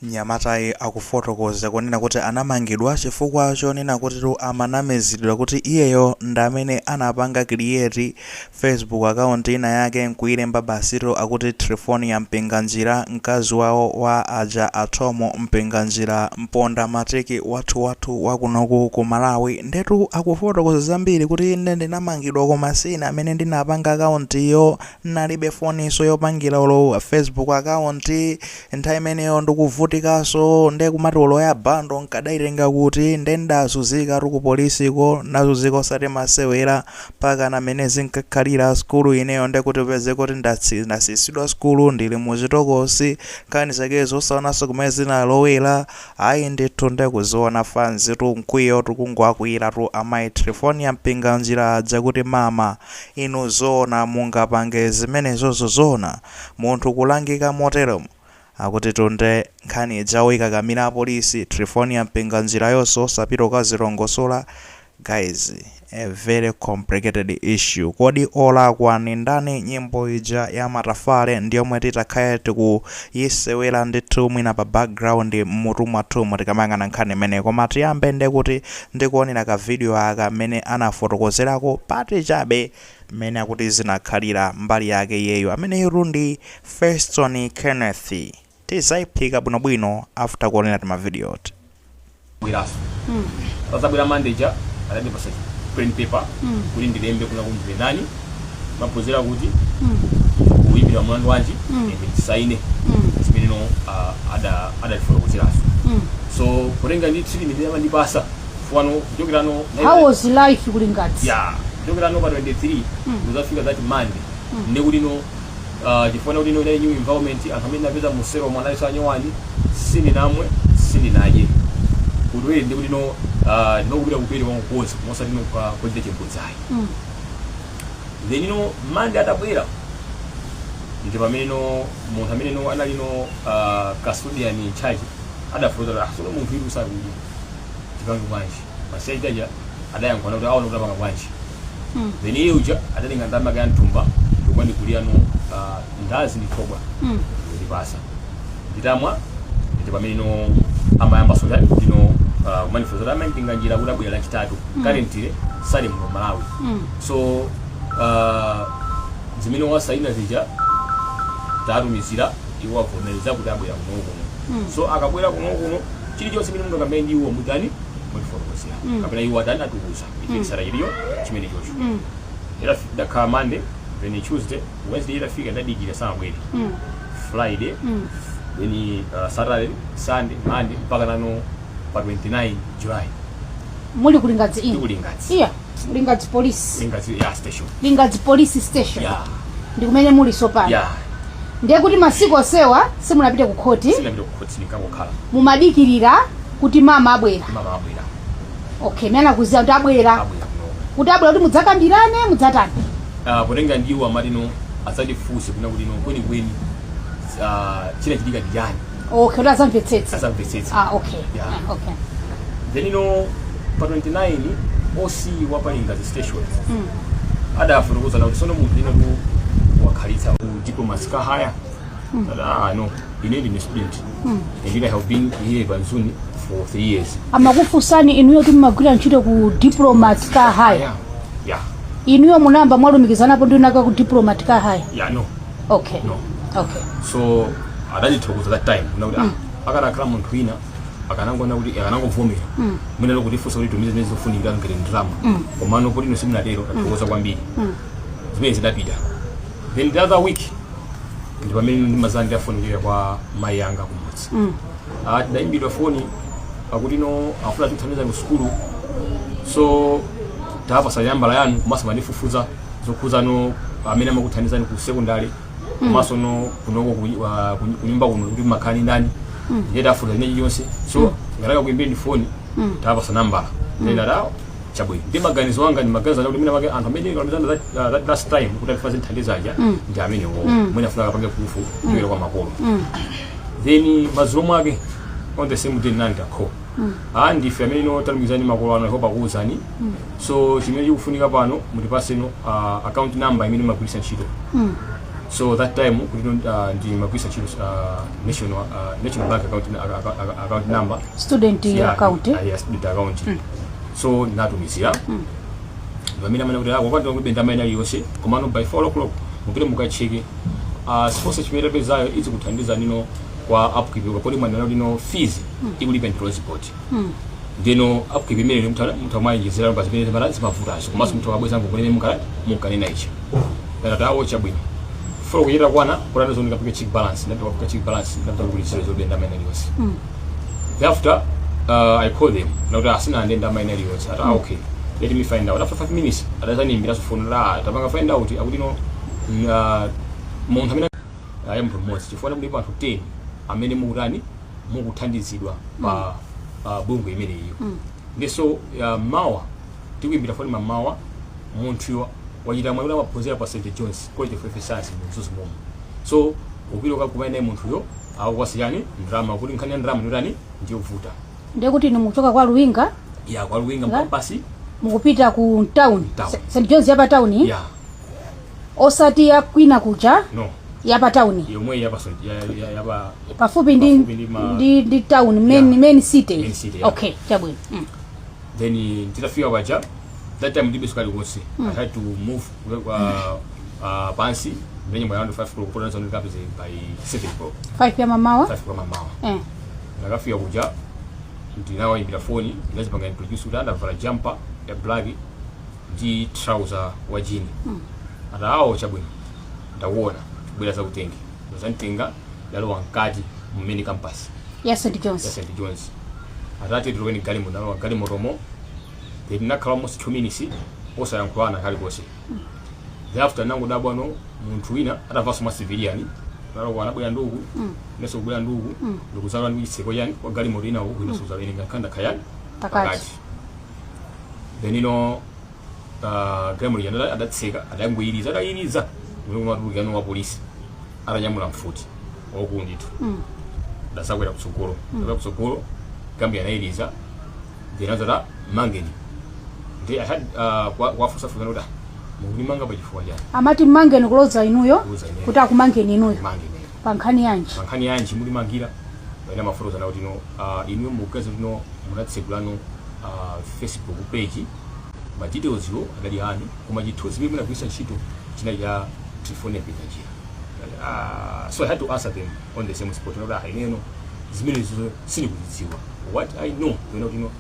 Mnyamatayi akufotokoza kunena kuti anamangidwa chifukwa chonena kutitu amanamizidwa kuti iyeyo ndi amene anapanga create Facebook account ina yake nkuilemba basitu akuti Triphonia Mpinganjira, mkazi wawo wa aja a Thom Mpinganjira, mponda matiki wathu wathu wakunoku ku Malawi. Ndetu akufotokoza zambiri kuti ine ndinamangidwa koma sine amene ndinapanga account yo, nalibe foninso yopangira olo Facebook account nthawi imeneyo, ndikuvutikaso nde kumati olo ya bundle nkadaitenga kuti? Nde ndazunzika ku polisiko, ndazunzika osati masewera, mpaka namene zinkakhalira skulu ineyo ndekuti upeze kuti ndasiyisidwa skulu, ndili muchitokosi, nkhani zakezo osaonanso kumene zinalowera. Ayi ndithu, ndekuziona fans tu mkwiyo tikungwakwiratu amayi Triphonia Mpinganjira aja kuti mama inu zoona mungapange zimenezozo? Zoona munthu kulangika moteromo? Akuti tunde nkhani ijawo ikakamira apolisi, Triphonia Mpinganjirayonso osapita kukazilongosola. Guys, a very complicated issue. Kodi olakwa ni ndani? Nyimbo ija ya Matafale ndiyomwe titakhale tikuyisewera ndithu mwina pa background mmutu mwathumu tikamayang'ana nkhani imeneyi. Koma tiyambe ndekuti ndikuonera ka video aka mmene anafotokozerako pati chabe mmene akuti zinakhalira mbali yake iyeyo ameneyu ndi Feston Kenneth. Tizayiphika bwinobwino after kuonera timavideo. Bweraso tazabwera manager adandipasa plain paper kuti ndilembe kuna kundile ndani, maphunzira kuti kuyimbira mlandu wanji, ende ndisaine zimene no adatifotokozeraso. So kutenga ndi treatment amandipasa fuano kuchokerano. How was life ku Lingadzi? Ya, kuchokerano pa 23 kuzafika that Monday, ndekuti no chifukwa kuti ino inali new environment, anthu amene napeza mu cell mo analiso anyowani, sindinamwe, sindinadye kuti were ndikuti no ndinokupita kupere kwangukoza mosati no kuchita chimbudzayi. Then ino Monday atabwera ndi pamene no munthu amene no anali no custodian in charge adafotokoza kuti, "Ah, sono munthu iru sakudya, tipange bwanji?" Masiyachitaja adayankhula kuti aona kuti apanga bwanji. Then iye uja adatenga ndalama ya mthumba ndikumandikulira no ndazi ndi thobwa ndipasa, nditamwa ndi pamene no amayamba sotani kuti no kumanifuza kuti amampinga njira kuti abwera Lachitatu, currently sali muno Malawi. So zimene wasaina zija tatumizira iwo, avomereza kuti abwera kuno kuno. So akabwera kuno kuno, chilichonse chimene mungakambe ndi iwo mutani, mutifotokozera, kapena iwo atani, atiuza ife tisara chiliyo chimene chocho. Ndakhala Monday, then Tuesday, Wednesday itafika ndadikira, samabwere. Friday, then Saturday, Sunday, Monday, mpaka nano pa 29 July. Muli ku Lingadzi ino? Ndi ku Lingadzi. Iya, Lingadzi Police. Lingadzi ya station. Lingadzi Police Station. Ya. Ndi kumene muli sopano? Ya. Ndiye kuti masiku osewa simunapite ku khoti? Sinapita ku khoti, ndikangokhala. Mumadikirira kuti mama abwera? Mama abwera. Okay, mene akuziwa kuti abwera? Abwera kuno. Kuti abwera kuti mudzakambirane, mudzatani? Potenga ndiwo amati no adzatifunse kuna kuti no kwenikweni chinachitika ndi chani. Okay, kuti azamvetsetse. Azamvetsetse. Ah, okay. Yeah. Ah, okay. Then ino pa 29 OC wa pa Lingadzi station adafotokoza kuti sono munthu ino ku wakhalitsa ku Diplomat Car Hire. Ah, no, ine ndine student and I have been here pa Mzuni for 3 years. Amakufunsani inuyo kuti mumagwira ntchito ku Diplomat Car Hire? Yeah. Inuyo munamba mwalumikizanapo ndi unaka ku Diplomat Car Hire? Yeah, no. Okay. No. Okay. So adandithokoza that time kuna kuti ah, akanakhala munthu wina akanangona kuti akanangovomera mwina lokuti funsa kuti tumize zimene zofunikira ngati ndalama, komano kuti ino simunatero, tathokoza kwambiri. Zimene zidapita. Then the other week ndi pamene ndimazandira foni kuchokera kwa mayi anga kumudzi. Ah, tidayimbidwa foni akuti no afuna tikuthandiza ku sukulu, so tapasa nambala yanu komanso mandifufuza zokhuza no amene amakuthandizani ku secondary komanso no kunoko kunyumba kuno kuti makhani ndani, ndiye tafuta china chilichonse. So ngataka kuimbira ndi foni, tapasa nambala, ndiye ndati chabwino. Ndi maganizo anga ndi maganizo kuti mwina make anthu amene kalumizana that last time kuti atifa zinthandizaja ndi amenewo, mwina afuna akapange proof kuchokera kwa makolo. Then madzulo mwake on the same day nandi call, ah, ndife amene ino talumikizani makolo anu, hope akuwuzani. So chimene chikufunika pano, mutipaseno account number imene mumagwiritsa ntchito. So that time kuti ndimagwisa ntchito national bank account number. Student Yeah, account, eh? Yeah, student account. So natumizira pamene amene kuti akupanda kulibe ndalama ina iliyonse, komano by 4 o'clock mupite mukacheke sponsor chimene tapezayo izikuthandiza nino kwa upkeep, kodi mwanena kuti no fees ikulipa ndi transport, ndino upkeep imene mutha kumayinjizira pa zimene zimavutazo, komanso mutha kabweza ngongole mukanena ichi ngati awo chabwino. Folo kuchita kwana kuti anazo ndikapika check balance, ndapita kupika check balance, ndapita kuti zero, zolibe ndalama ina iliyonse. Thereafter I call them nakuti asina ande ndalama ina iliyonse. Ati, "Ah, okay, let me find out." After 5 minutes adazanimbira phone la tapanga find out, akuti no, munthu amene ya munthu mmodzi, chifukwa mulipo anthu 10 amene mukutani, mukuthandizidwa pa bungwe imeneyo. Ndiso mawa tikuimbira foni mamawa. Munthuyo wachita mwayi kuti amaphunzira pa St John's College of Health Science mu Mzuzu momwe, so upita ukakumana naye munthuyo, akukwasiyani ndalama, kuti nkhani ya ndalama ndiyotani, ndiyovuta. Ndiye kuti inu mukuchoka kwa Luwinga? Ya, kwa Luwinga. Nga? Mkampasi. Mukupita ku town? Town. St John's yapa town? Ya. Osati ya kwina kuja? No. Yapa town? Yomwe yapa yapa pafupi ndi pafupi ndi ndi town main, main city. Main city, yeah. Okay, chabwino. Then nditafika paja, that time ndibe sukali konse. I had to move pansi ndinye around 5 o'clock kuti ndikapeze by 7 o'clock. 5 ya mamawa? 5 o'clock mamawa. Ndakafika kuja, ndinawayimbira foni, ndinazipanga introduce kuti andavala jumper ya black ndi trouser wa jean. Ati, "Awo chabwino, ndakuona, bwera zakutenge." Ndazanditenga, ndalowa mkati mu main campus ya St ya John's. St John's. Atati tiloweni galimoto, ndalowa galimotomo, then ndinakhala almost 2 minutes osayankhulana kalikonse. Thereafter nangodabwa no munthu wina atavaso mwa civilian nalowa, anabwera nduku neso kubwera nduku, ndikuzalwa ndi chitseko chani kwa galimoto ina uku, inenso kuzalwa ine ngakhanda khayani. Pakati. Then ino galimoto ija adatseka, adangoyiriza, adayiriza kumatulukirano wa polisi atanyamula mfuti wakulu ndithu. Ndasakwera kutsogolo, ndakwera kutsogolo, gambi anayiriza, then azata mangeni. Ndi I had kwafusafusa kuti, "Ah, mukunimanga pachifukwa chani?" Amati mmangeni kuloza inuyo? Kuloza inuyo. Kuti akumangeni inuyo? Mangeni. Pa nkhani yanji? Pa nkhani yanji mulimangira? Pamene amafotokozana kuti no, inuyo mukuganiza kuti no munatsegulano Facebook page, ma details yo adali anu, koma chithunzi chimene munagwiritsa ntchito chinali cha Triphonia Mpinganjira. So I had to answer them on the same spot kuti ah, ineno zimenezo sindikuzidziwa. What I know ino kuti no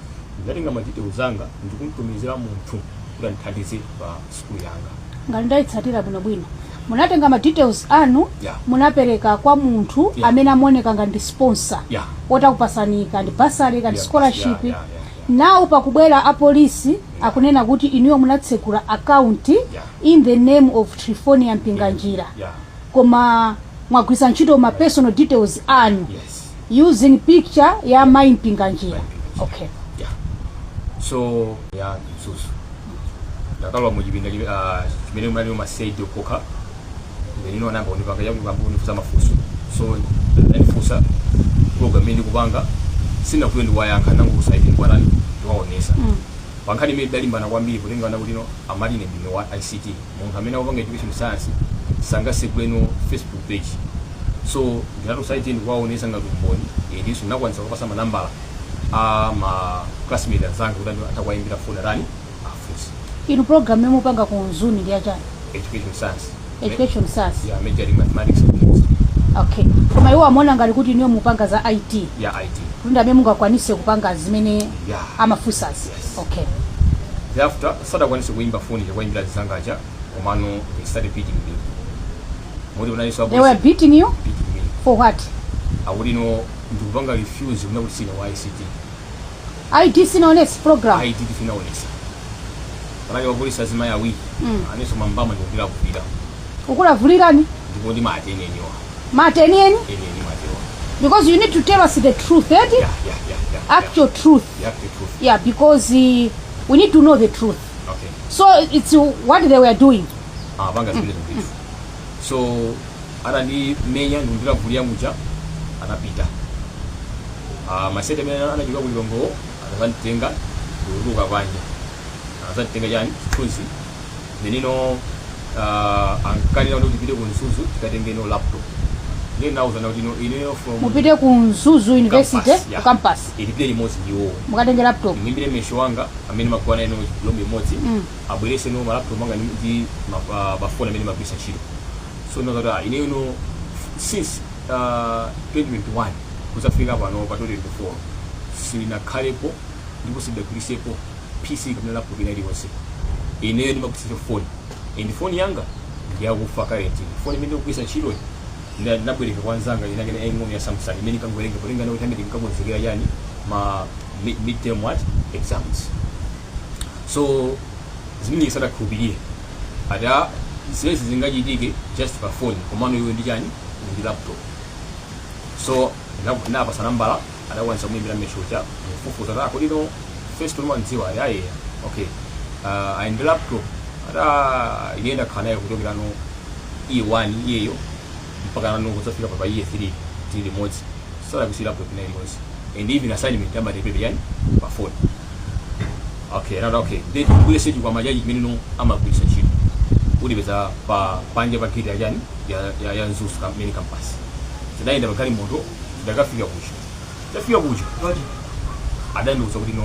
ndatenga ma details anga ndikumtumizira munthu kuti andithandize pa skulu yanga. Ngati ndayitsatira bwinobwino, munatenga ma details anu, munapereka kwa munthu amene amaoneka ngati ndi sponsor otakupasani kandi bursary kandi scholarship. Nawo pakubwera apolisi, akunena kuti inuyo munatsegula account in the name of Triphonia Mpinganjira, koma mwagwiritsa ntchito ma personal details anu using picture ya Mai Mpinganjira. Mai Mpinganjira. Okay. Yeah, so ya Mzuzu, ndakalowa muchipinda chimene munali masaidi okha. Then ino anayamba kundipanga yakunifusa mafunso. So ndandifunsa program imene ndikupanga, sinakuye ndikuwayankha, nangokusaidi ndikuwatani, ndikuwaonesa. Pa nkhani imene idalimbana kwambiri, potengana kuti no amati ine ndine wa ICT, munthu amene akupanga education science sangaseguleno Facebook page. So ndinatosaiti ndikuwaonesa ngati umboni, ndinso ndinakwanisa kupasa manambala a ma classmate anzanga kuti atakuwayimbira foni atani, afunse. Inu program yomupanga ku Mzuni ndi yachani? Education science. Education science. Yeah, majoring mathematics and chemistry. Okay, koma iwo amaona ngati kuti inuyo mupanga za IT? Ya IT. Kuti ndi amene mungakwanise kupanga zimene amafunsazi? Yes. Okay. Thereafter sadakwanise kuimba foni chakuwayimbira zizangacha, komano they started beating me, moti unalinso They were beating you? Beating me. For what? Akuti no ndikupanga refuse kuna kuti sine wa ICT. ID sinaonesa program? ID sinaonesa. Panali wapolisi azimayi awiri, anenso mambama ndikupira kupira. Ukulavulirani? Ndipo ndi mate eneniwa. Mate enieni? Eneni matewa. Because you need to tell us the truth, eti? Yeah. Actual truth. The actual truth. Yeah, because we need to know the truth. Okay. So it's what they were doing? Ah, panga zimene ndithu. So atandimenya ndikulavulira muja, anapita. Ah, masete amene anachoka kulilongo anazanditenga ndikutuluka panja, anazanditenga chani, chithunzi. Then ino Ankanena kuti tipite ku Mzuzu tikatenge no laptop. Ndiye ndinawuzana kuti no, ineyo from Mupite ku Mzuzu University? Campus, Ku yeah. campus. Tipite limodzi ndiwo. Mukatenge laptop. Ndimuimbire mesho wanga amene magwana ino lombe imodzi, abwerese no malaptop anga ndi mafoni amene magwisa ntchito. So ndinazati, ah, ineyo no, since 2021 kuzafika pano pa 2024, sindinakhalepo ndipo sindagwiritsepo PC kapena laptop ina iliyonse. Ineyo ndimagwiritsa phone, and phone yanga ndiyakufa. Currently phone imene ndikugwiritsa ntchito ndinabwereka kwa nzanga inake ing'ono ya Samsung imene ikangowerenga polingana kuti amene ndinkakonzekera yani ma midterm what exams. So zimene sadakhulupirire ati, ah, zimene zingachitike just pa phone, komano iwe ndi chani, ndi laptop. So ndinapasa nambala, adakwanisa kumuimbira meshocha kufufuza ta kodi no first umandziwa? Ali aye, okay, ali ndi laptop ata ine ndakhala naye kuchokera no year 1 iyeyo mpaka nano kudzafika pa year 3 tili limodzi, sadakusi laptop ina iliyonse, and even assignment amatepepe yani pa phone. Okay, nada, okay, then kubwese chikwama chachi chimene no amagwiritsa ntchito, ulipeza pa panja pa gate yachani ya Mzuzu main campus. Tidayenda pa galimoto, tidakafika kucha, tafika kucha adandiuza kuti no.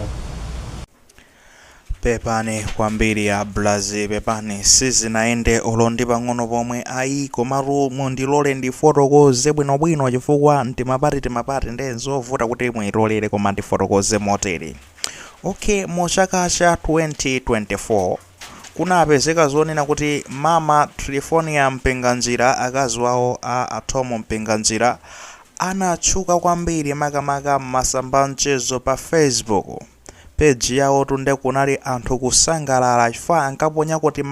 Pepani kwambiri ya Brazil, pepani, sizinayende olo ndi pang'ono pomwe ayi. Komatu mundilole ndifotokoze bwinobwino, chifukwa timapati timapati ndi zovuta kuti muyitolere, koma ndifotokoze motere. Okay, mu chaka cha 2024 kunapezeka zonena kuti Mama Trifonia Mpinganjira, akazi wawo a Atomo Mpinganjira, anatchuka kwambiri makamaka m'masamba mchezo pa Facebook page yawo. Tunde kunali anthu kusangalala chifukwa ankaponya kuti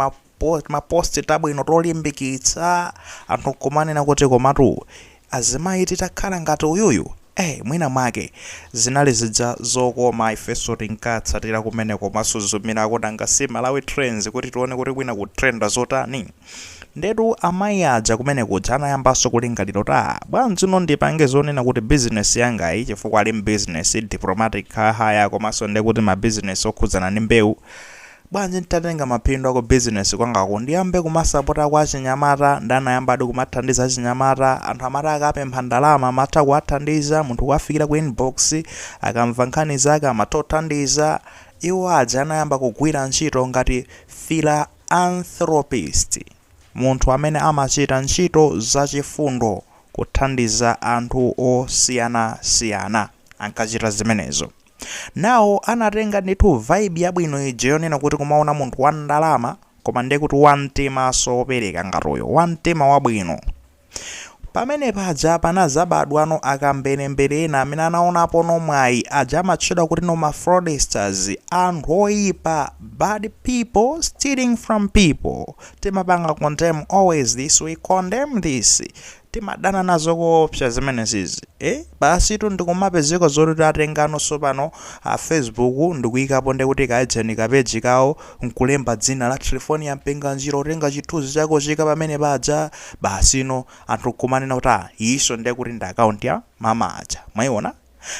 mapost tabwino tolimbikitsa anthu, kumanena kuti komatu azimayi titakhala ngati uyuyu, mwina mwake zinali zija zokoma. Ifenso tinkatsatira kumene komasuzumira nanga si Malawi Trends, kuti tione kuti kwina kutrenda zotani. Ndetu amayi aja kumene kuja anayambanso kulingalira kuti, ah, bwanji no ndipange zonena kuti business yangayi, chifukwa ali mbusiness diplomatic hire, komanso ndi kuti mabizinesi okhudzana ndi mbewu, bwanji nditatenga maphindu ako business kwangako ndiyambe kumasapota kwa achinyamata. Ndanayambadi kumathandiza achinyamata. Anthu amati akapempha ndalama amatha kuwathandiza, munthu kuwafikira ku inbox, akamva nkhani zake amatha kuthandiza. Iwo aja anayamba kugwira ntchito ngati philanthropist, munthu amene amachita ntchito zachifundo, kuthandiza anthu osiyanasiyana. Ankachita zimenezo. Nawo anatenga ndithu vibe yabwino ija yonena kuti kumaona munthu wa ndalama, koma ndiye kuti wamtimaso wopereka ngatoyo, wamtima wabwino. Pamene paja panazabadwano akamberembere ena amene anaonapo nomwayi, aja amatchedwa kuti no ma fraudsters, anthu oyipa, bad people stealing from people. Timapanga condemn always this, we condemn this, timadana nazo koopsa zimenezizi, eh? Basitu ndikumapezeka zoti atenganonso pano a Facebook ndikuyikapo ndikuti kaedzeni kapage kawo, nkulemba dzina la Trifonia Mpinganjira, utenga chithunzi chako chika pamene paja, basino anthu kumanena kuti, ah, iso ndekuti ndi akaunti ya mama aja, mwayiona?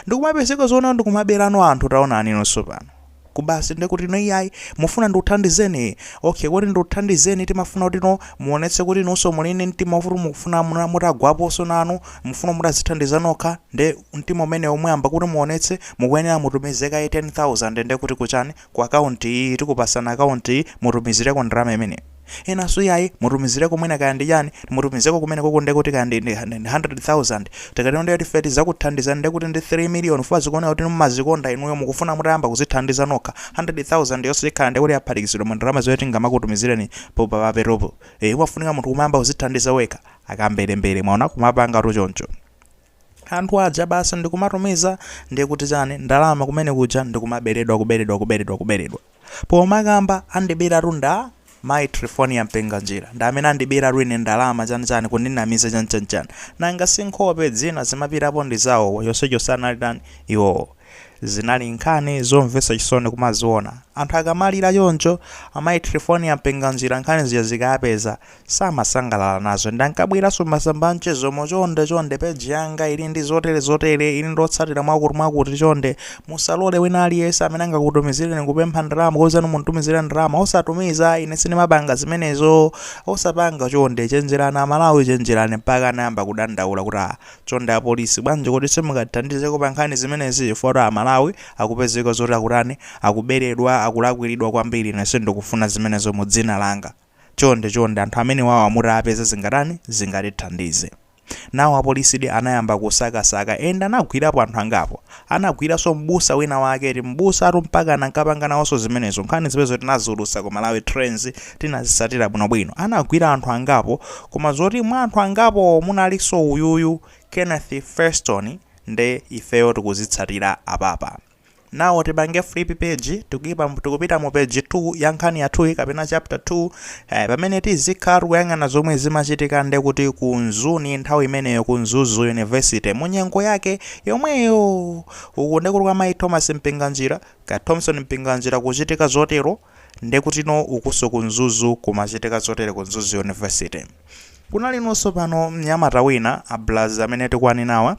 Ndikumapezeka zoona ndikumaberano anthu. Taonani inonso pano kubasi ndekuti no, iyayi, mufuna ndikuthandizeni? Okay, kuti ndikuthandizeni timafuna kuti no muonetse kuti nonso muli ndi mtima wakuti mukufuna mutagwaponso nanu, mufuna mutazithandiza nokha. Nde mtima umene umuyamba kuti muonetse, mukuyenera mutumize kaye 10,000 ndekuti kuchani, ku akaunti iyi. Tikupasana akaunti iyi, mutumizireko ndalama imeneyo. Enanso, iyayi, mutumizireko mwina kaya ndi chani, mutumizeko kumene koko ndekuti kaya ndi 100,000, tikatero ndiye ife tidzakuthandizani ndekuti ndi 3 million. Fuwa zikuoneka kuti mumazikonda inuyo, mukufuna mutayamba kuzithandiza nokha. 100,000 yonse ikhala ndekuti yaphatikizidwa mu ndalama zoti tingamakutumizireni paperopo. Umafunika munthu kumayamba kuzithandiza wekha. Akamberembere, mwaona, kumapanga tuchoncho anthu aja basi ndikumatumiza ndikuti chani, ndalama kumene kuja, ndikumaberedwa, kuberedwa, kuberedwa, kuberedwa. Pomakamba andibera nda mayi Trifonia Mpinganjira, ndi amene andibera ine ndalama, chanichani, kundinamiza, chanichanichani. Nanga si nkhope dzina zimapitapo ndi zawo, chonsecho sanali tani iwowo. Zinali nkhani zomvetsa chisoni kumaziona. Anthu akamalira choncho, amayi Triephornia Mpinganjira nkhani zija zikawapeza, samasangalala nazo. Nde ankabweranso m'masamba a mchezomo, Chonde, chonde, page yanga ili ndi zotere zotere, ili ndi otsatira mwakuti mwakuti, chonde, musalole wina aliyense amene angakutumizireni kupempha ndalama, kukuuzani muntumizire ndalama, osatumiza, ine sindimapanga zimenezo, osapanga chonde, chenjerani Amalawi, chenjerani, mpaka anayamba kudandaula kuti ah, Chonde apolisi bwanji kodi simungatithandizeko pa nkhani zimenezi chifukwa a Malawi akupezeka zoti akutani akuberedwa akulakwiridwa kwambiri ine sindikufuna zimenezo mu dzina langa chonde chonde anthu amenewawa mutawapeza zingatani zingatithandize. Nawo apolisidi anayamba kusakasaka and anagwirapo anthu angapo anagwiranso m'busa wina wake eti m'busatu mpakana ankapanga nawonso zimenezo nkhani zimenezo tinaziulutsa ku Malawi Trends tinazitsatira bwinobwino. Anagwira anthu angapo koma zoti mwa anthu angapowo munalinso uyuyu Kenneth Feston nde ifeyo tikuzitsatira apapa. Now tipange flip page tikupita mu page 2 ya nkhani yathuyi kapena chapter 2 eh, pamene tizikhala tikuyang'ana zomwe zimachitika nde kuti ku Mzuni nthawi imeneyo ku Mzuzu University mu nyengo yake yomweyo uku nde kuti kwa mayi Thomas Mpinganjira ka Thomson Mpinganjira kuchitika zotero Ndekutino ukuso ku Mzuzu kumachitika zotere ku Mzuzu University. Kunalinonso pano mnyamata wina a Blazi amene tikuwanenawa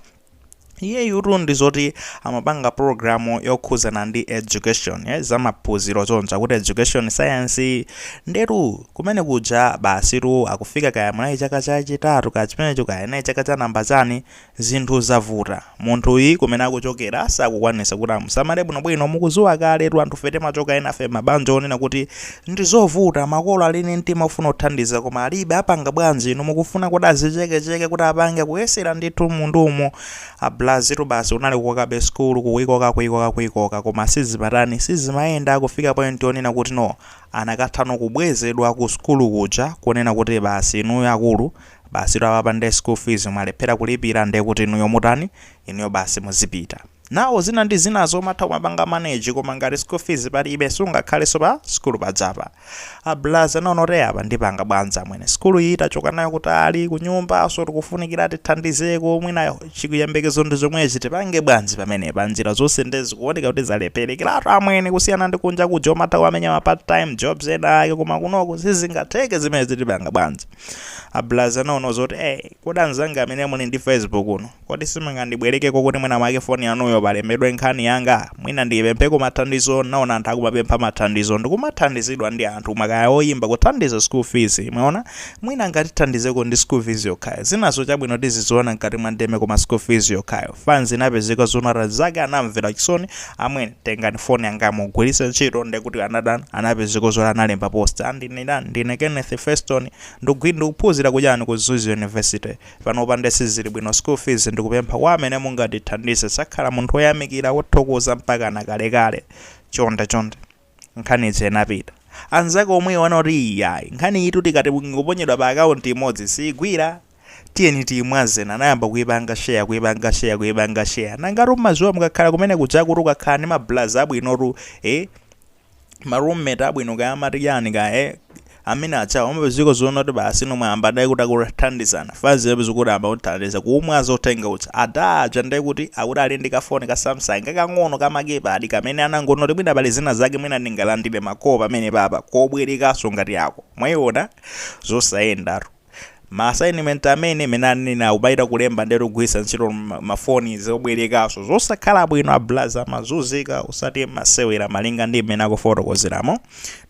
iyeyutu ndi zoti amapanga program yokhuzana ndi education eh, zamaphunziro choncho akuti education science ndetu kumene kuja basitu akufika kaya munali chaka chachitatu kaya chimenecho kaya inali chaka cha namba chani Zinthu zavuta. Munthuyi kumene akuchokera sakukwanisa kuti amusamale bwinobwino. Mukuziwa kaletu anthufe timachoka enafe mabanja onena kuti ndizovuta, makolo ali ndi mtima ofuna kuthandiza koma alibe apanga bwanji inu mukufuna kuti azichekecheke kuti apange kuyesera ndithu umu ndi umo. A Blazitu basi kunali kukokabe sukulu kuikoka kuikoka kuikoka koma sizimatani sizimayenda kufika point yonena kuti no anakathano kubwezedwa ku sukulu kuja kunena kuti basi inuyo akulu Basitu apapa nde school fees mwalephera kulipira nde kuti inuyo mutani? Inuyo basi muzipita. Now zina ndi zinazo umatha kumapanga manage koma ngati school fees palibe sungakhalenso pa sukulu pajapa. A Blazi anaona kuti apa ndipanga bwanji amwene sukulu iyi tachoka nayo kutali kunyumbaso tikufunikira tithandizeko mwina chiyembekezo ndi chomwechi tipange bwanji pamenepa njira zonse nde zikuoneka kuti zalepherekeratu amwene kusiyana ndi kunja kuja umatha kumamenya ma part time jobs ena ake koma kunoko sizingatheke zimenezi tipanga bwanji. A Blazi anaona zoti eh, kodi anzanga amene muli ndi Facebook uno, kodi simungandibwerekeko kuti mwina mwake foni yanuyo palembedwe nkhani yanga, mwina ndipempheko mathandizo, naona anthu akumapempha mathandizo ndikumathandizidwa ndi anthu makaya oyimba kuthandiza school fees, mwaona mwina angatithandizeko ndi school fees yokhayo, zinazo chabwino tiziziona mkati mwa ndeme koma school fees yokhayo. Fans inapezeka zonati anzake anamvera chisoni, amwene tengani foni yanga mugwiritse ntchito ndekuti anadana anapezeka zoti analemba post ndine ndani ndine Kenneth Feston ndikuphunzira kuchani ku Mzuzu University panopa nde sizili bwino school fees ndikupempha kwa amene mungatithandize sakhala munthu woyamikira wothokoza mpakana kalekale chonde chonde nkhani ija inapita anzake omwewo anati iyayi nkhani iyitu tikati ingoponyedwa pa akaunti imodzi siigwira Tiyeni tiyimwazeni anayamba kuipanga share kuipanga share kuipanga share nangatu mmaziwa mukakhala kumene kujakutu ukakhala ndi ma blazi abwinotu eh ma roommate abwino kaya amati chani kaya eh amene ajawo amapezeka zoona kuti basi ino mwayamba dai kuti akuthandizana fanzi yapeza kuti ayamba kuthandiza kuumwaza uthenga uja ada aja ndiye kuti akuti ali ndi kafoni ka Samsung kakang'ono kama keypad kamene anangoona kuti mwina pali zina zake mwina ndingalandire ma call pamene papa kobwerekanso ngati ako mwayiona zosayendatu Ma assignment amene mene anena akumaita kulemba nde kugwiritsa ntchito mafoni zobwerekaso zosakhala bwino ablaza amazunzika usati masewera malinga ndi mmene akufotokozeramo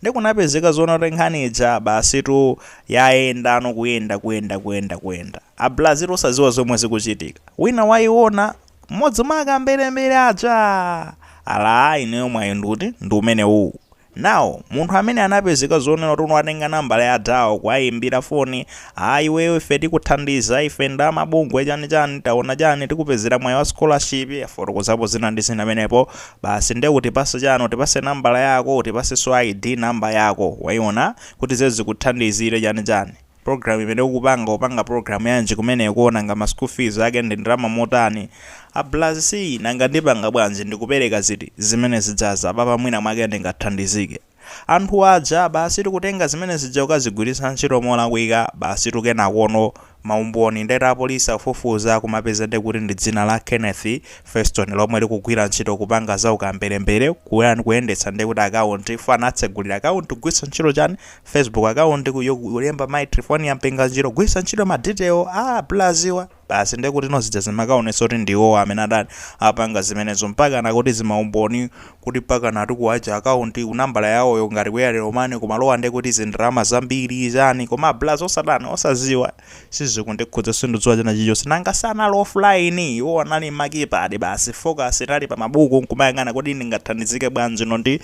nde kunapezeka zoona kuti nkhani ija basitu yayendano kuyenda kuyenda kuyenda kuyenda ablazitu osaziwa zomwe zikuchitika wina wayiona mmodzi mwa akamberembere aja ala ineyo mwayi nduti ndi umene uwu Now, munthu amene anapezeka zonena kuti watenga nambala ya adawo kuwayimbira foni, ah iweyo ife tikuthandiza, ife ndi amabungwe chani chani, taona chani, tikupezera mwayi wa scholarship, afotokozapo zina ndi zina pamenepo, basi nde utipase chani, utipase nambala yako, utipasenso ID number yako, waiona, kuti ze zikuthandizire chani chani. Program imene ukupanga upanga program yanji kumeneko nanga ma school fees ake ndi ndalama motani a Blazi nanga ndipanga bwanji ndikupereka ziti zimene zijazi apapa mwina mwake ndingathandizike anthu aja basitu kutenga zimene zija kukazigwiritsa ntchito molakwika basitu kenakono Maumboni ndeti apolisi afufuza, kumapeza ndi kuti ndi dzina la Kenneth Feston lomwe likugwira ntchito kupanga za ukamberembere, kuyani, kuyendetsa ndi kuti account fana atsegulira account kugwiritsa ntchito chani? Facebook account kulemba Mai Trifonia Mpinganjira, kugwiritsa ntchito ma detail a blaziwa basi. Ndi kuti nozija zimakaonetsa kuti ndiwo amene adani apanga zimenezo, mpaka nakuti zimaumboni kuti mpaka nati kuwaja account kunambala yawoyo ngati ku Airtel Money kumalowa ndi kuti zindalama zambiri chani. Koma blazi osadani, osaziwa, sizikundikhudza, sindidziwa china chilichonse, nanga sanali offline, iwo anali ma keypad basi, focus inali pa mabuku nkumayang'ana kuti ndingathandizike bwanji no ndi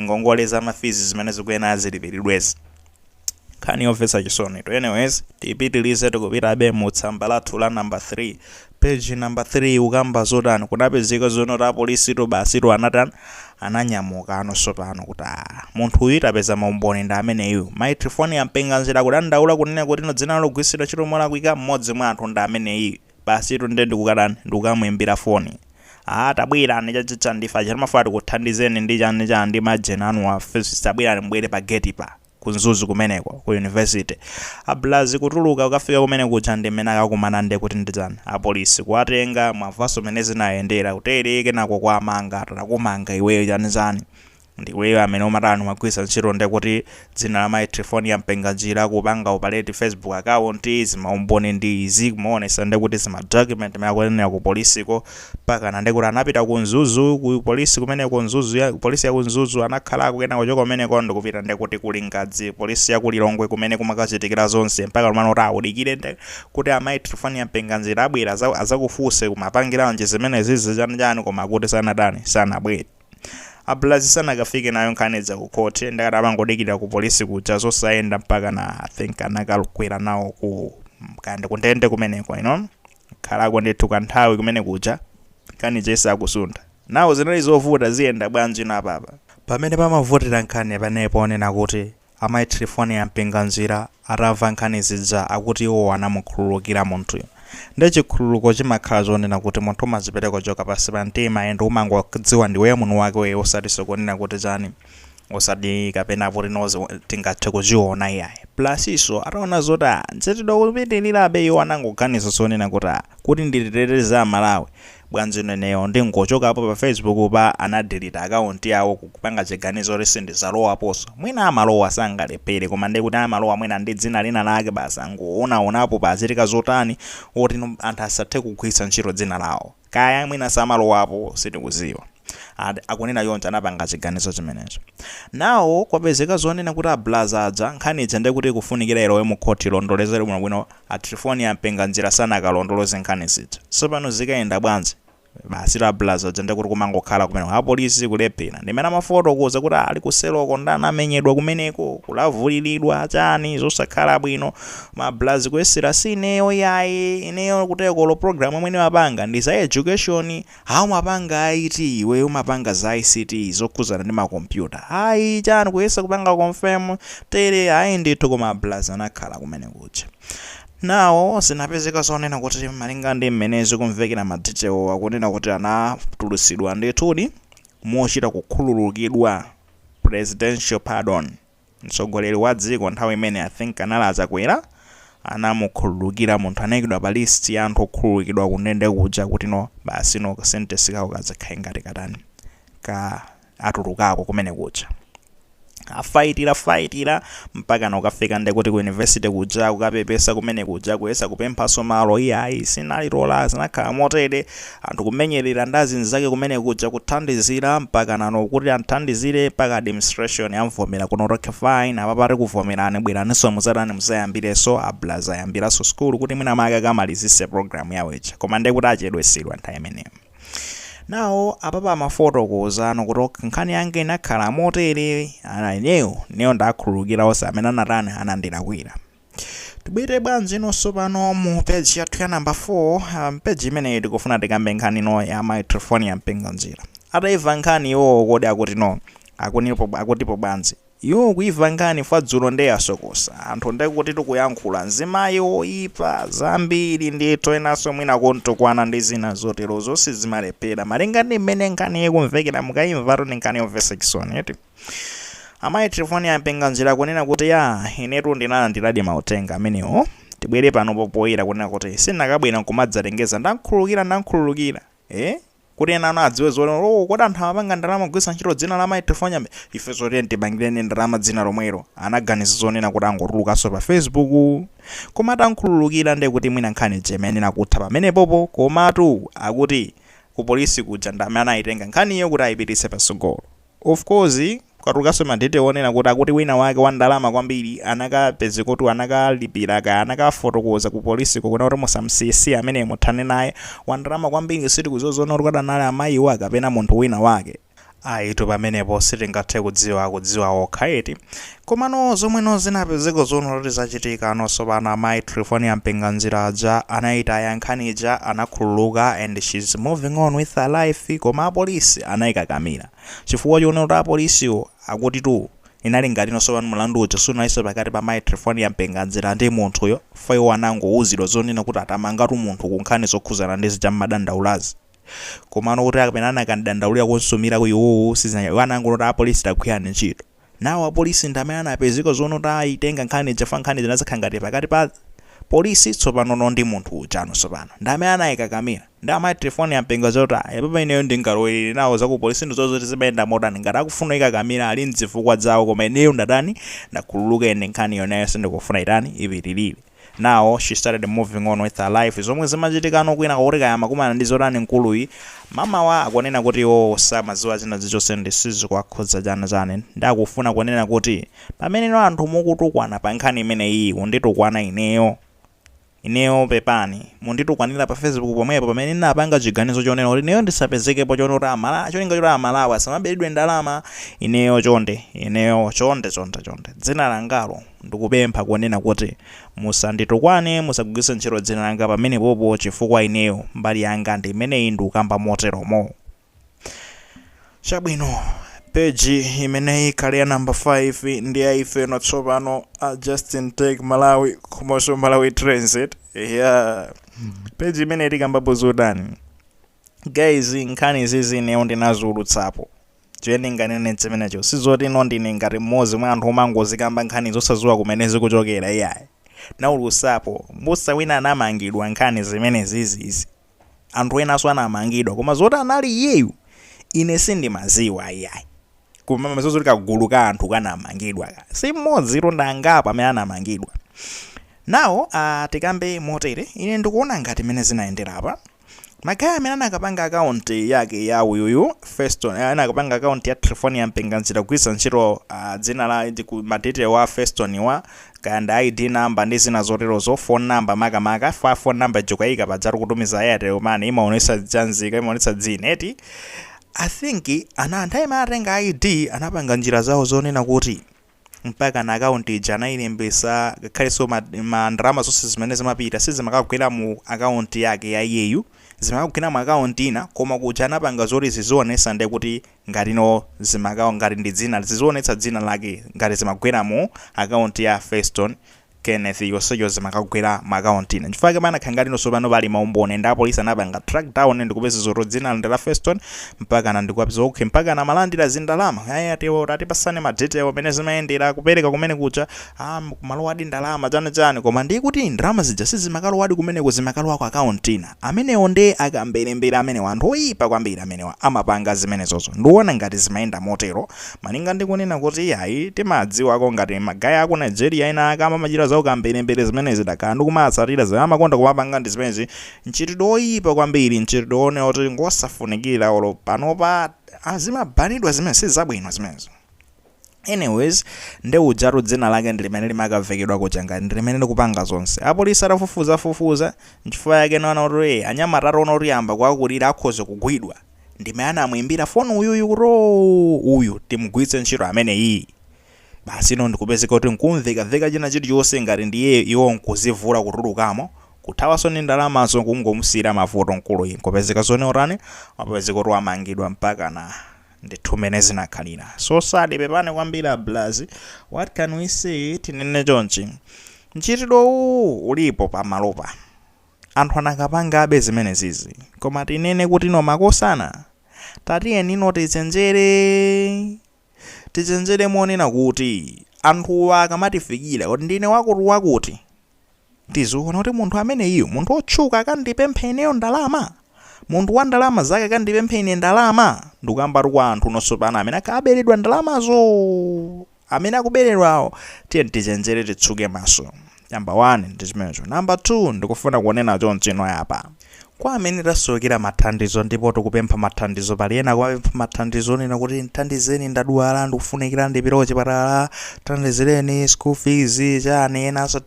ngongole za ma fees zimene zikuyenera zilipiridwezi. Nkhani yomvetsa chisoni to. Anyways, tipitilize, tikupitabe mu tsamba lathu la number 3, page number 3. Ukamba zotani? Kunapezeka zonoti apolisi to basi to anatani, ananyamuka anonso pano kuti ah, munthu uyu tapeza maumboni ndi ameneyu. Mai Trifonia Mpinganjira kudandaula kunena kuti ino dzina logwiritsidwa ntchito molakwika, mmodzi mwa anthu ndi ameneyu. Basi tu, nde ndikukatani? Ndikukamuimbira foni. "Ah, tabwerani, chachicha ndifa chatimafuna tikuthandizeni ndi chani chani ndi majena anu wa tabwerani, mbwere pa gate pa ku Mzuzu kumeneko ku university." Ablazi kutuluka kukafika kumene kuja ndi mmene akakumana ndi kuti ndi chani? Apolisi kuwatenga. Mwavaso mmene zinayendera kutere, kenako kwamanga, "Tatakumanga iweyo, chani chani, ndiweyo amene umatani, umagwiritsa ntchito ndi kuti dzina la Mai Trifonia Mpinganjira kupanga operate Facebook account, zimaumboni ndi izi," kumaonesa ndi kuti zima document imene akuyenera ku polisiko. Pakana ndi kuti anapita ku Mzuzu, ku polisi kumeneko Mzuzu, ya polisi ya ku Mzuzu anakhalako, kenako kuchoka kumeneko ndikupita ndi kuti kuli Ngadzi, polisi ya ku Lilongwe kumene kumakachitikira zonse, mpaka lumano kuti awudikire ndi kuti amayi Trifonia Mpinganjira abwera azakufunse kumapangiranji zimene zizi, chani chani. Koma kuti sanatani, sanabwere. Ablazi sanakafike nayo nkhani za ku court, ndakati amangodikira ku polisi kuja, zosayenda, mpaka na I think anakakwera nawo ku kandi kundende kumeneko ino, khalako ndithu kanthawi kumene kuja, nkhani chesa akusuntha nawo. Zinali zovuta, ziyenda bwanji napapa? Pamene pamavutira nkhani panepo onena kuti amayi Trifonia Mpinganjira atamva nkhani zija, akuti iwo anamukhululukira munthuyo. Ndi chikhululuko chimakhala chonena kuti munthu umazipereka kuchoka pansi pa mtima and umangodziwa ndiwe munthu wake weyo, osati kunena kuti chani, osati kapena kuti nozi tingathe kuchiona iyayi. Plus iso ataona zoti ah, nchitidwe kupitirirabe, iwo anangoganiza zonena kuti ah, kuti nditeteze Amalawi bwanji neneyo ndingochokapo pa Facebook pa. Anadelete account yawo, kupanga chiganizo kuti sindizalowaponso. Mwina amalowa, sangalepere, koma ndi kuti amalowa mwina ndi dzina lina lake basi, angoonaonapo pachitika zotani, oti anthu asathe kugwiritsa ntchito dzina lawo. Kaya mwina samalowapo, sitikuziwa. Akunena yonse anapanga chiganizo chimenecho. Nawo kwapezeka zonena kuti ablaza aja nkhani ija ndekuti kufunikira ilowe mu khoti, ilondolezere bwinobwino. A Trifonia Mpinganjira sanakalondoloze nkhani zija. Tsopano zikayenda bwanji? Basi la blaza aja ndekuti kumangokhala kumene, apolisi kulephera. Ndimene amafotokoza kuti ali kuseloko ndani, amenyedwa kumeneko, kulavuliridwa chani, zosakhala bwino. Mablazi kuyesera, "Sineyo yayi, ineyo kutekolo program imene mapanga ndi za education." "Hawu, mapanga IT, iwe umapanga za ICT, zokhuzana ndi makompyuta?" "Ayi," chani, kuyesa kupanga confirm tere, ayi ndithu. Koma ablazi anakhala kumene kuja nawo. Zinapezeka zonena kuti malinga ndi mmene zikumvekera ma detail, akunena kuti anatulutsidwa ndithudi mochita kukhululukidwa, presidential pardon. Mtsogoleri wa dziko nthawi imene, I think anali Achakwera, anamukhululukira munthu, anayikidwa pa list ya anthu okhululukidwa kundende kuja, kuti no basi, no sentence kawo kazakhale ngati katani, ka atulukako kumene kuja. Afayitira fayitira mpaka nokafika ndekuti ku university kuja, kukapepesa kumene kuja, kuyesa kupemphaso malo, iyayi, sinalitola. Zinakhala motere, anthu kumenyerera ndi azinzake kumene kuja, kuthandizira mpaka nano kuti anthandizire, mpaka administration yamvomera kuno, "Okay, fine, apa pati kuvomerani, bweraninso muzatani, muzayambirenso." Ablaza ayambiranso school kuti mwina make akamalizise program yawo ija, koma ndekuti achedwesedwa nthawi imeneyo. Nawo apapa amafotokoza ano kuti nkhani yanga inakhala motere, ana ineyo ineyo ndakhululukira onse amene anatani, anandilakwira. Tibwere bwanji inonso pano mu page yathu ya number 4? Page imeneyi tikufuna tikambe nkhani ino ya Mai Trifonia Mpinganjira. Atayimva nkhani iwowo, kodi akuti no akunipo, akutipo bwanji iwo kuimva nkhani fadzulo? Ndiye asokosa anthu, ndekuti tikuyankhula mzimayi woyipa zambiri ndithu, enanso mwina kuntukwana ndi zina zotero, zonse zimalephera malinga ndi mmene nkhani ikumvekera. Mukayimvatu ndi nkhani yomvetsa chisoni eti. Amayi Trifonia Mpinganjira kunena kuti ya, inetu ndinalandiradi mauthenga amenewo. Tibwere pano poyera kunena kuti sinakabwera nkumadzatengeza ndankhululukira, ndankhululukira, eh? Kuti ena ano adziwe zoti, oh, kodi anthu amapanga ndalama kugwiritsa ntchito dzina la Mai Trifonia, ife zoti tibangireni ndalama dzina lomwelo. Anaganiza zonena kuti angotulukanso pa Facebook, koma atankhululukira ndiye kuti mwina nkhani imayenera kutha pamenepopo. Komatu akuti ku polisi kuja ndamene anayitenga nkhaniyo kuti ayipititse patsogolo. Of course kukatulukanso ma detail onena kuti akuti wina wake wa ndalama kwambiri anakapeze kuti anakalipira ka anakafotokoza ku polisi kuna kuti musamsiyesiye amene, muthane naye, wa ndalama kwambiri. Sitikuzoziona kuti kadanali amayiwa kapena munthu wina wake. Ayitu, pamenepo sitingathe kudziwa, kudziwa okha eti. Komano zomweno zinapezeka zoona kuti zachitika nonso pano, amayi Trifonia Mpinganjira aja anayitaya nkhaniija, anakhululuka and she's moving on with her life. Koma apolisi anayikakamira chifukwa choona kuti apolisiwo akuti tu inali ngati nonso pano mlandu uja sunalinso pakati pa mayi Trifonia Mpinganjira ndi munthuyo. Iwo anangowuzidwa zonena kuti atamangatu munthu ku nkhani zokhuzana ndi zija mmadandaulazi. Komano kuti akapena anakandandaulira kunsumira ku iwowo sizina, anangoti apolisi tagwirani ntchito. Nawo apolisi ndi amene anapezeka zoona kuti ayitenga nkhani ija. Fa nkhani zinazakhala ngati pakati pa polisi tsopano ndi munthu ujano, tsopano ndi amene anayikakamira ndi amayi Trifonia Mpinga zoti papa ineyo ndingalowelere nawo zaku polisi, ndizozoti zimayenda motani. Ngati akufuna ikakamira ali mzifukwa zawo, koma ineyo ndatani? Ndakhululuka ine, nkhani yonayo sindikufuna itani, ipitirire. Now she started moving on with her life. Zomwe zimachitikano kwina kuti kaya makumana ndi zotani, mkuluyi mamawa akunena kuti iwo samadziwa china chilichonse ndi sizikuwakhudza chana chane. Ndakufuna kunena kuti pamene anthu mukutukwana pa nkhani imeneyi, kunditukwana ineyo, ineyo pepani, munditukwanira pa Facebook pomwepo pamene ndinapanga chiganizo chonena kuti ineyo ndisapezekepo, chonena kuti amala cholinga choti Amalawi asamaberedwe ndalama. Ineyo chonde, ineyo chonde, chonde, chonde, dzina langalo ndikupempha kunena kuti musanditukwane, musagwiritse ntchito dzina langa pamenepopo, chifukwa ineyo mbali yanga ndi imeneyi, ndikukamba moteromo. Chabwino, peji imeneyi ikhale ya namba 5 ndi ya ifeno tsopano a Justin Tech Malawi komanso Malawi Transit. Yeah, peji imeneyi tikambapo zotani, guys? Nkhani izizi ineyo ndinaziulutsapo. Chimene ndinganene chimenecho, sizoti ino ndine ngati mmodzi mwa anthu omangozikamba nkhani zosadziwa kumene zikuchokera, iyayi. Naulutsapo mbusa wina anamangidwa nkhani zimene zizizi, anthu enanso anamangidwa, koma zoti anali iyeyu ine sindimaziwa, iyayi. Koma mazoti kagulu ka anthu kanamangidwa ka si mmodzi ito, ndangapo amene anamangidwa nawo. Tikambe motere, ine ndikuona ngati mene zinayendera apa, ma guy amene anakapanga akaunti yake ya uyuyu Feston, anakapanga akaunti ya Trifonia Mpinganjira kugwiritsa ntchito dzina la ma detail wa Feston wa kaya ndi ID number ndi zina zoterozo, phone number makamaka. Fa phone number jokayika padzatu kutumiza Airtel Money imaonetsa chanzika, imaonetsa dzina eti. I think ana anthu amene anatenga ID anapanga njira zawo zonena kuti mpaka na akaunti ija anayilembesa, ngakhalenso ma ndalama zonse zimene zimapita sizimakagwera mu akaunti yake ya iyeyu, zimakagwera mu akaunti ina. Koma kuja anapanga zoti zizionesa nde kuti ngati no zimakawa ngati ndi dzina, zizionetsa dzina lake ngati zimagwera mu akaunti ya Feston Kenneth, yonseyo zimakagwera mu akaunti ina. Nchifukwa chake panakhala ngati nonso pano pali maumboni ndi apolisi anapanga track down ndikupeza zoti dzina ndi la Feston, mpaka na ndikupeza okay, mpaka na malandira zindalama. Aya, tiwo tatipasani ma detail amene zimayendera kupereka kumene kuja, ah, kumalowadi ndalama chani chani, koma ndi kuti ndalama zija sizimakalowadi kumeneko, zimakalowa ku akaunti ina. Amenewo ndi akamberembere amenewo, anthu oyipa kwambiri amenewa amapanga zimenezozo. Ndikuona ngati zimayenda motero, malinga ndikunena kuti ayi, timadziwako ngati ma guy aku Nigeria ena ake amamachita zawo kamberembere zimenezi, dakhala ndikumatsatira zimene amakonda kumapanga ndi zimenezi. Mchitidwe oyipa kwambiri, mchitidwe one oti ngosafunikira olo panopa azimabanidwa, zimene sizabwino zimenezo. Anyways, nde ujatu dzina lake ndi limene limakavekedwa kuja ngati ndi limene likupanga zonse. Apolisi atafufuzafufuza, nchifukwa yake naona kuti anyamata ataona kuti yamba kuakulira akhoza kugwidwa, ndimene anamuimbira foni uyuyu kuti, "Oh, uyu timugwiritse ntchito amene iyi." Basi, ino ndikupezeka kuti nkumvekaveka china chilichonse ngati ndiye iwo nkuzivula kutulukamo, kuthawanso ndi ndalamazo, kungomusiyira mavuto mkuluyi. Nkupezeka zone utani, wapezeka kuti wamangidwa mpaka na ndithu mene zinakhalira. So sad, pepani kwambiri ablazi. What can we say? Tinene chonchi, mchitidwe uwu ulipo pamalopa, anthu anakapangabe zimene zizi, koma tinene kuti no makosana, tatiyeni ino tichenjere, tichenjere monena kuti anthuwa akamatifikira kuti ndine wakuti wakuti. Ndizoona kuti munthu ameneyu, munthu otchuka, akandipemphe ineyo ndalama? Munthu wa ndalama zake akandipemphe ine ndalama? Ndikuyambatu kwa anthu nonso pano amene akaberedwa ndalamazo, amene akuberedwawo, tiye tichenjere, titsuke maso. Number 1 ndi chimenecho. Number 2, ndikufuna kunena chonchino apa kwa amene tasowekera mathandizo ndipo tikupempha mathandizo. Pali ena kumapempha mathandizo onena kuti nthandizeni, ndadwala, ndikufunikira ndipite kuchipatala, thandizireni school fees, chani. Enanso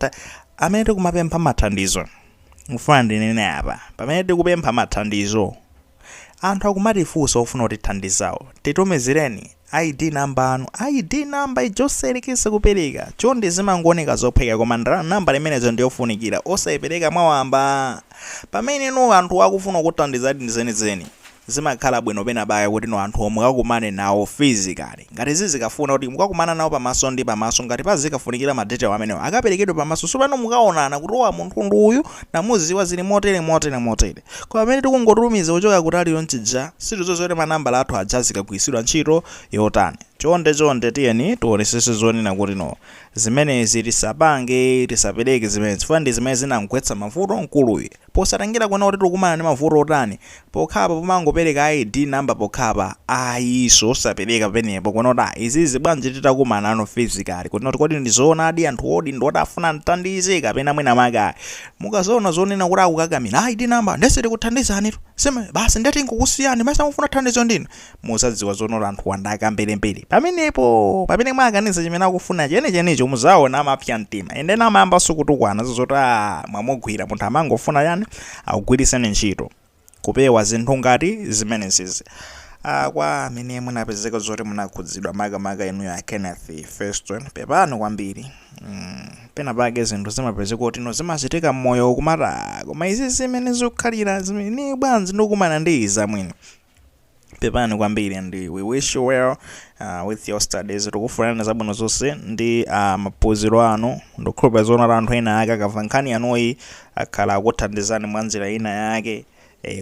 amene tikumapempha mathandizo, ndikufuna ndinene apa, pamene tikupempha mathandizo, anthu akumatifunsa ofuna kutithandizawo, "Titumizireni ID number anu." ID number ijoserekese kupereka chonde, zimangooneka zophweka, koma namba limenezo ndiyofunikira, osayipereka mwawamba. Pamene no anthu akufuna kuthandizadi zenizeni, zimakhala bwino pena pake kuti no anthu omwe mukakumane nawo physically, ngati zizikafuna kuti mukakumana nawo pamaso ndi pamaso, ngati pazikafunikira ma detail amenewo akaperekedwe pamaso. So pano mukaonana kuti owa munthu ndi uyu, namuziwa, zili motere motere motere. Koma pamene tikungotumiza kuchoka kutali yonchija, situzozoti manambala athu aja zikagwiritsidwa ntchito yotani. Chonde chonde, tiyeni tionesese zonena kuti no zimenezi tisapange, tisapereke zimenezi, chifukwa ndi zimene zinamgwetsa mavuto mkuluyu. Posatengera kuona kuti tikukumana ndi mavuto otani, pokhapa pomangopereka ID number pokhapa, ayiso osapereka pamenepo. Kuona kuti izizi bwanji titakumana nano physically, kuti noti kodi ndizoonadi, anthu odi ndioti afuna mthandize kapena mwina make ayi. Mukazoona zonena kuti akukakamira ID number, ndese tikuthandizani sime basi, ndeti nkukusiyani basi, amufuna thandizo ndinu, musadziwa zonoti anthu wandaka mbelembele pamenepo. Pamene mwakaniza chimene akufuna chenichenicho, muzaona amapsa mtima, ende amayambanso kutukwana zozoti a mwamugwira munthu amangofuna yani akugwiriseni ntchito. Kupewa zinthu ngati zimenezi. Kwa amene munapezeka zoti munakhudzidwa, makamaka inuyo a Kenneth Feston, pepani kwambiri. Pena pake zinthu zimapezeka kuti no zimachitika mmoyo kumata, koma izi zimene zikukhalira zimene bwanji ndikukumana ndi izi amwene, pepani kwambiri, and we wish you well with your studies. Tikufunirani zabwino zonse ndi maphunziro anu. Ndikukhulupirira zoona anthu ena ake akamva nkhani yanuyi akhala akuthandizani mwa njira ina yake.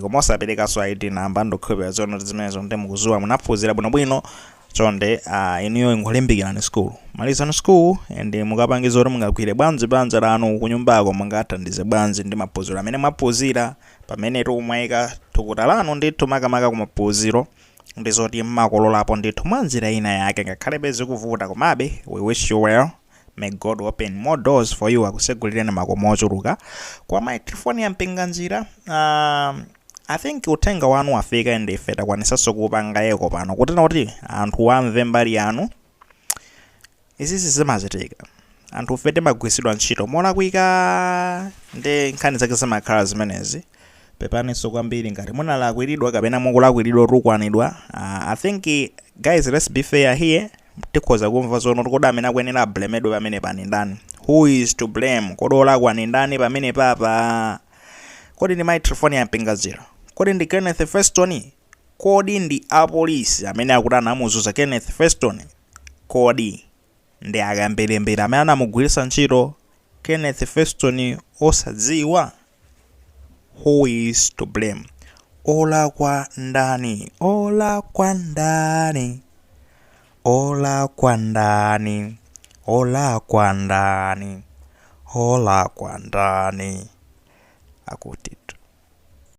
Koma osaperekanso ID number. Ndikukhulupirira zoona kuti zimenezo ndi mukuziwa, munaphunzira bwinobwino. Chonde inuyo ingolimbikirani school, malizani school, and mukapangiza kuti mungagwire bwanji banja lanu kunyumbako, mungathandize bwanji ndi maphunziro amene mwaphunzira. Pamene tikumwayika thukuta lanu ndithu makamaka kumaphunziro, ndi zoti mmakololapo ndithu mwa njira ina yake, ngakhale zikuvuta, komabe we wish you well. May God open more doors for you, akusegulireni makomo ochuluka. Kwa microphone ya Mpinganjira, I think uthenga wanu wafika, ndi ife takwanisanso kupanga eko pano kutena kuti anthu amve mbali yanu. Izizi zimachitika, anthu ife timagwiritsidwa ntchito molakwika, ndi nkhani zake zimakhala zimenezi. Pepaninso kwambiri ngati munalakwiridwa kapena mukulakwiridwa, tukwanidwa. I think, guys, let's be fair here. Tikhoza kumva zono kodi amene akuyenera ablamedwe pamene pani ndani? Who is to blame? Kodi olakwa ni ndani pamene papa? Kodi ndi microphone ya Mpinganjira? Kodi ndi Kenneth Feston? Kodi ndi apolisi amene akuti anamuzuza Kenneth Feston? Kodi ndi akambelembere amene anamugwiritsa ntchito Kenneth Feston osadziwa? Who is to blame? Olakwa ndani? Olakwa ndani? Olakwa ndani? Olakwa ndani? Olakwa ndani? Akuti